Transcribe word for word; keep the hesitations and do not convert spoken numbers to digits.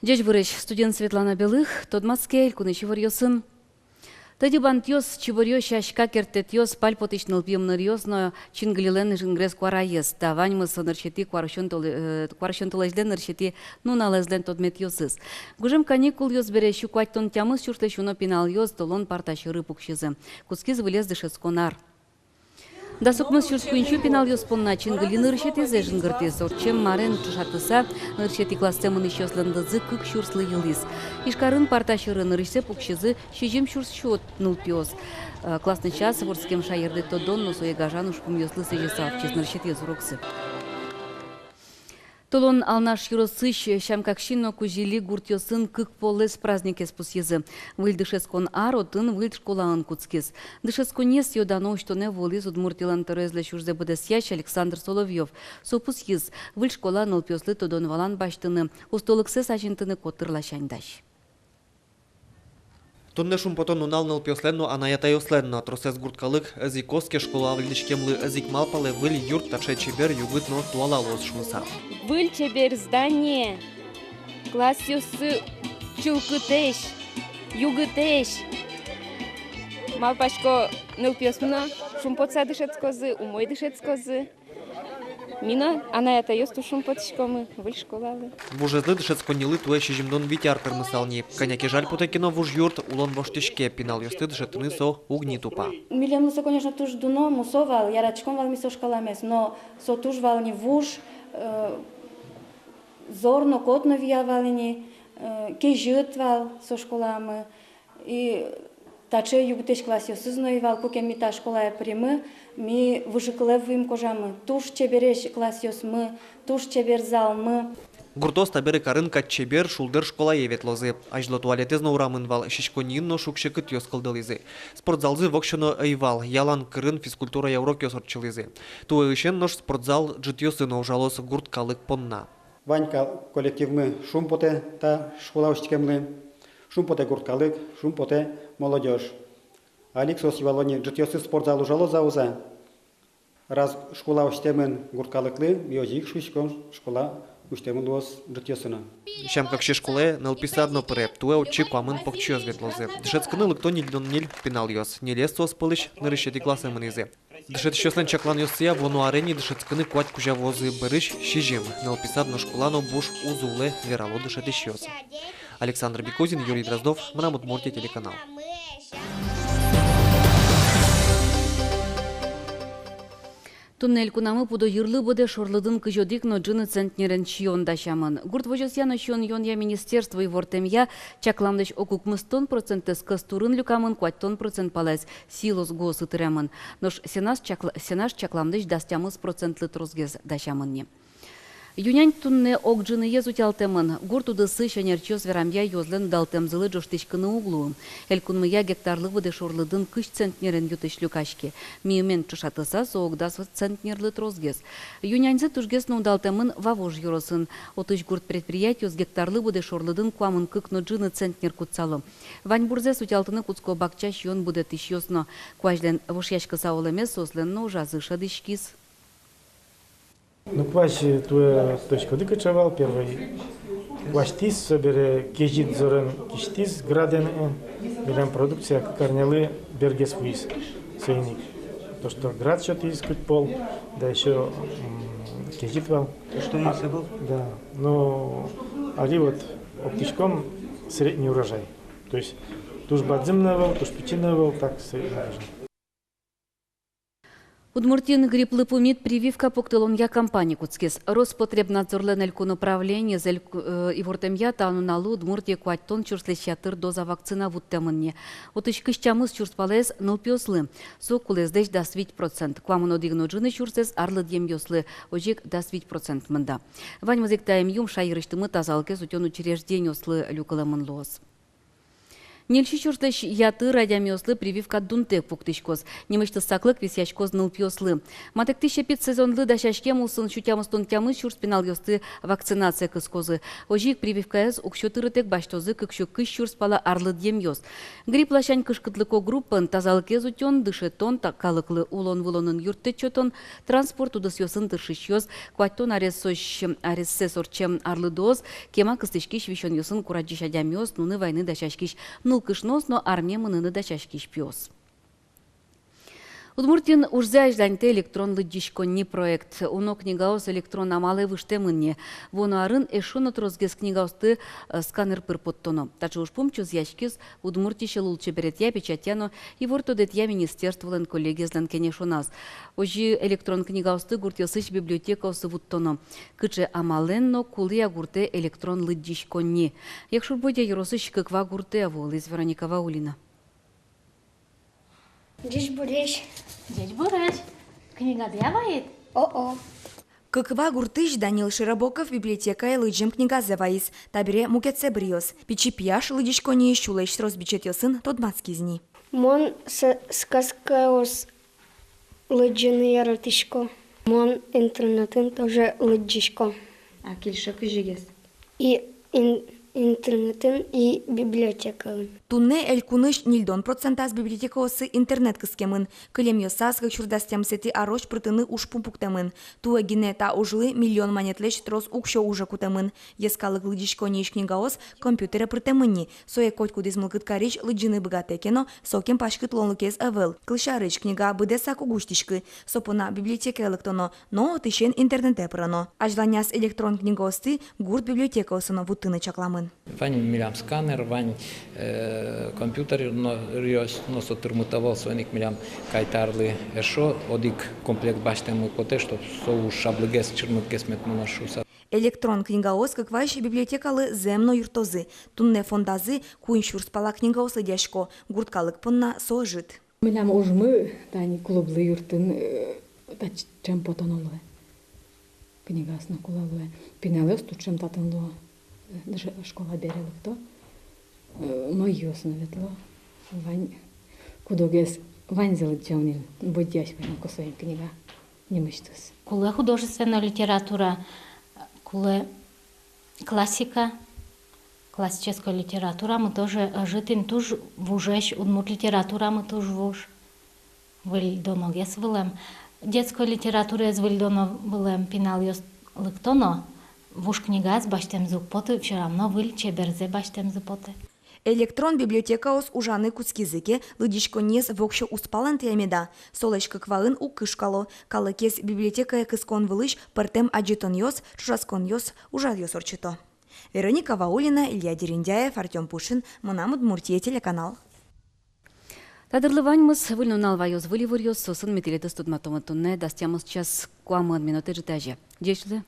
Ӟечбуресь! Студиын Светлана Белых. Тодматске элькунысь иворъёсын. Тӧдьы бантъёс, чиборъёс, сяська керттэтъёс, пальпотӥсь нылпи ымныръёс но Чингылилэн Ингрес куараез. Та ваньмыз со нырысетӥ куарусён толэ-, э, куарусён толэзьлэн нырысетӥ нуналэзлэн тодметъёсыз. Гужем каникулъёс бере сю куатьтон тямыс сюрслэсь уно пиналъёс толон парта сьӧры пуксизы. Кутскиз выльез дышетскон ар. Дас укмыс сюрс куинь сю пиналъёс понна Чингыли нырысетӥзэ жингыртӥз. Ортчем марен ӵошатыса, нырысетӥ классэ мынӥсьёслэн лыдзы кык сюрслы йылӥз. Ижкарын парта сьӧры нырысьсэ пуксизы сизьым сюрс сю нылпиос. Э, классный час вордскем шаерды тодон но сое гажан ужпумъёслы сӥзьыса ортчиз нырысетӥез уроксы. Толон Алнаш ёросысь Сям-Какси но Кузили гуртъёсын кык полэс праздникез пусйизы. Выль дышетскон ар отын, выль школаын кутскиз. Дышетсконниез сӥё-дано усьтонэ вуылӥз Удмуртилэн тӧроезлэсь ужзэ быдэсъясь Александр Соловьёв. Со пусйиз: выль школа нылпиослы тодон-валан басьтыны, устолыксэс азинтыны котыр ласянь дась. Туннэ шумпотон нунал нылпиослэн но, анай-атайёслэн но. Тросэз гурт калык ӧз ик оске школа выльдӥськемлы, ӧз ик малпалэ выль юрт таӵе чебер, югыт но туала луоз шуыса. Выль чебер здание, классъёссы чылкытэсь, югытэсь. Малпасько, нылпиосмы но шумпотса дышетскозы, умой дышетскозы. Ми но, анай-атайёс, туж шумпотӥськомы выль школалы. Вужезлы дышетсконнилы туэ сизьымдон вить ар тырмысал ни. Кӧня ке жаль потэ ке но, вуж юрт улон воштӥське, пиналъёсты дышетыны со уг ни тупа. Милемлы со, конечно, туж дуно, мусо вал, яратӥськом вал ми со школамес, но со туж вал ни вуж, э, зор но кот но вия вал ини, э, кезьыт вал со школамы. И таӵе югытэсь классъёсыз но ӧй вал. Куке ми та школае пыримы, ми выжыкылэ вуим, кожамы. Туж чебересь классъёсмы, туж чебер залмы. Гуртоос табере карын кадь чебер, шулдыр школае ветлозы. Азьло туалетэз но урамын вал, сиськонниын но шуг-секытъёс кылдылӥзы. Спортзалзы воксё но ӧй вал, ялан кырын физкультурая урокъёс ортчылӥзы. Туэысен нош спортзал ӝытъёсы но ужалоз гурт калык понна. Вань кал-, коллективмы шумпотэ та школа усьтӥськемлы, шумпотэ гурт калык, шумпотэ молодёжь. Али ик соос юало ни, ӝытъёсы спортзал ужалоз-а, уз-а. Раз школа усьтэмын гурт калыклы, ми озьы ик шуиськом, школа усьтэмын луоз ӝытъёсы но. Сям-Какси школае нылпи сад но пыре, туэ отчы куамын покчиос ветлозы. Дышетскыны лыкто ньыльдон ньыль пиналъёс, ньылез соос пӧлысь нырысетӥ классэ мынӥзы. Дышетӥсьёслэн чакланъёссыя, вуоно аре ни дышетскыны куать кузя вуозы, бӧрысь сизьым. Нылпи сад но школа но буш уз улэ, верало дышетӥсьёс. Александр Бекузин, Юрий Дроздов, «Мынам Удмуртие» телеканал. Туннэ элькунамы пудо йырлы быдэ шорлыдын кызь одӥг но ӝыны центнерен сиён дасямын. Гурт возёсъя но сиён-юонъя министерство ивортэмъя, чакламлэсь ог укмыстон процентэз кӧс турын люкамын, куатьтон процент палась силос гуосы тырямын. Нош сенаж чакла-, сенаж чакламлэсь дас тямыс процентлы тросгес дасямын ни. Ю-нянь туннэ ог ӝыныез утялтэмын. Гурт удысысь ӧнерчиос верамъя, ёзлэн удалтэмзылы ӝожтӥськыны уг луы. Элькунмыя гектарлы быдэ шорлыдын кызь центнерен ю-тысь люкаське. Миымен ӵошатыса, со ог дас центнерлы тросгес. Ю-няньзы тужгес но удалтэмын Вавож ёросын. Отысь гурт предприятиос гектарлы быдэ шорлыдын куамын кык но ӝыны центнер кутсало. Ваньбурзэс утялтыны кутско бакча сиён будэтӥсьёс но. Куазьлэн вошъяськыса улэмез соослэн но ужазы шӧдӥськиз. Ну, куазь, э, туэ тодӥськоды, кыӵе вал. Первой куасьтӥз, собере кезьыт зорен кисьтӥз градэн, э, милям продукция кык арнялы бергес вуиз. Соин ик то, что град сётӥз куд пол, да ещё, м, кезьыт вал. Что, а, если был? Да. Но али вот оптиськом средний урожай. То есть туж бадӟым но ӧвӧл, туж пичи но ӧвӧл, так, средний урожай. Удмуртиын грипплы пумит прививка пуктылонъя кампани кутскиз. Роспотребнадзорлэн элькун управлениез эль-, э, ивортэмъя, та нуналлы Удмуртие куатьтон сюрслэсь ятыр доза вакцина вуттэмын ни. Отысь кызь тямыс сюрс палаез нылпиослы, со кулэезлэсь дас вить процент, куамын одӥг но ӝыны сюрсэз арлыдъемъёслы, озьы ик дас вить процент мында. Ваньмыз ик та эмъюм шаерысьтымы тазалыкез утён учреждениослы люкылэмын луоз. Ньыльсю сюрслэсь ятыр адямиослы прививка дунтэк пуктӥськоз. Нимысьтыз саклык висъяськоз нылпиослы. Матэктӥсь эпидсезонлы дасяськем улсын сю тямыстон тямыс сюрс пиналъёсты вакцинацие кыскозы. Озьы ик прививкаез уксё тырытэк басьтозы кыксю кызь сюрс пала арлыдъемъёс. Грипп ласянь кышкытлыко группаын тазалыкез утён, дышетон, та-, калыклы улон-вылонын юрттэт сётон, транспорт удысъёсын тыршисьёс, куатьтон аресозь, арессэс ортчем арлыдоос, кема кыстӥськись висёнъёсын курадӟись адямиос, нуны-вайыны дасяськись нылкышноос но армие мыныны дасяськись пиос. Удмуртиын ужзэ азьланьтэ электрон лыдӟиськонни проект. Уно книгаос электрон амалэ выжтэмын ни. Вуоно арын эшшо но тросгес книгаосты, э, сканер пыр поттоно. Таӵе ужпум чузъяськиз Удмуртиысь лулчеберетъя, печатья но ивортодэтъя министерстволэн коллегиезлэн кенешоназ. Озьы электрон книгаосты гуртъёсысь библиотекаосы вуттоно. Кыӵе амалэн но кулэ-а гуртэ электрон лыдӟиськонни? Якшур-Бӧдья ёросысь Кыква гуртэ вуылӥз Вероника Ваулина. Ӟечбуресь. Ӟечбуресь. Книгадэ-а ваид? О-о. Кыква гуртысь Данил Широбоков библиотекае лыдӟем книгазэ ваиз, табере мукетсэ быръёз. Пичи пияш лыдӟиськонниысь сюлэсь трос бичетъёсын тодматскиз ни. Мон с-, сказкаос лыдӟыны яратӥсько. Мон интернетын тоже лыдӟисько. А кельше кызьыгес? И ин-, интернетын, и библиотекаын. Туннэ элькунысь ньыльдон процентаз библиотекаосы интернет кыскемын. Кылемъёсаз кык сюрс дас тямысэтӥ арозь пыртыны ужпум пуктэмын. Туэ гинэ та ужлы миллион манетлэсь трос уксё уже кутэмын. Йӧскалык лыдӟиськонниысь книгаос компьютере пыртэмын ни. Сое котькудӥз мылкыд карись лыдӟыны быгатэ ке но, сокем паськыт луонлыкез ӧвӧл. Кылсярысь, книга быдэсак уг усьтӥськы. Со понна библиотекае лыктоно, но отысен интернетэ пыроно. Азьланяз электрон книгаосты гурт библиотекаосы но вуттыны чакламын. Вань милям сканер, вань, э, компьютер но, но со тырмыт ӧвӧл, соин ик милям кайта арлы эшшо одӥг комплект басьтэммы потэ, чтоб со уж шаблыгес, чырмытгес мед мыноз шуыса. Электрон книгаос Кыкваысь библиотекалы зэм но юрттозы. Туннэ фондазы куинь сюрс пала книгаос лыдъясько, гурт калык понна со ӧжыт. Милям ужмы тани клублы юрттыны, э, татчы ӵем потоно луэ. Книгаос но кулэ луэ. Пиналъёс туж ӵем татын луо. Э, даже школа бере лыкто. Э, мойёс но ветло. Вань кудогес, ваньзэ лыдӟом ни, Бӧдьяысь вань ик кусоень книга нимысьтыз. Кулэ художественной литература, кулэ классика, классической литературамы тоже ӧжыт ини, туж вужесь, удмурт литературамы туж вуж. Выльдоногес вылэм. Детской литератураез выльдоно вылэм пиналъёс лыкто но, вуж книгаез басьтэмзы уг поты, всё равно выль чеберзэ басьтэмзы потэ. Электрон библиотекаос ужаны кутскизы ке, лыдӟиськонниез воксё уз палэнтыя меда. Солэсь Кыкваын уг кышкало. Калыкез библиотекае кыскон вылысь пӧртэм адӟытонъёс, ӵошатсконъёс, ужрадъёс ортчыто. Вероника Ваулина, Илья Дерендяев, Артём Пушин, «Мынам Удмуртие» телеканал. Та дырлы ваньмыз. Выль нунал ваёз выль иворъёс, соосын ми тӥледыз тодматомы туннэ дас тямыс час куамын минут ӝытазе. Ӟеч луэ.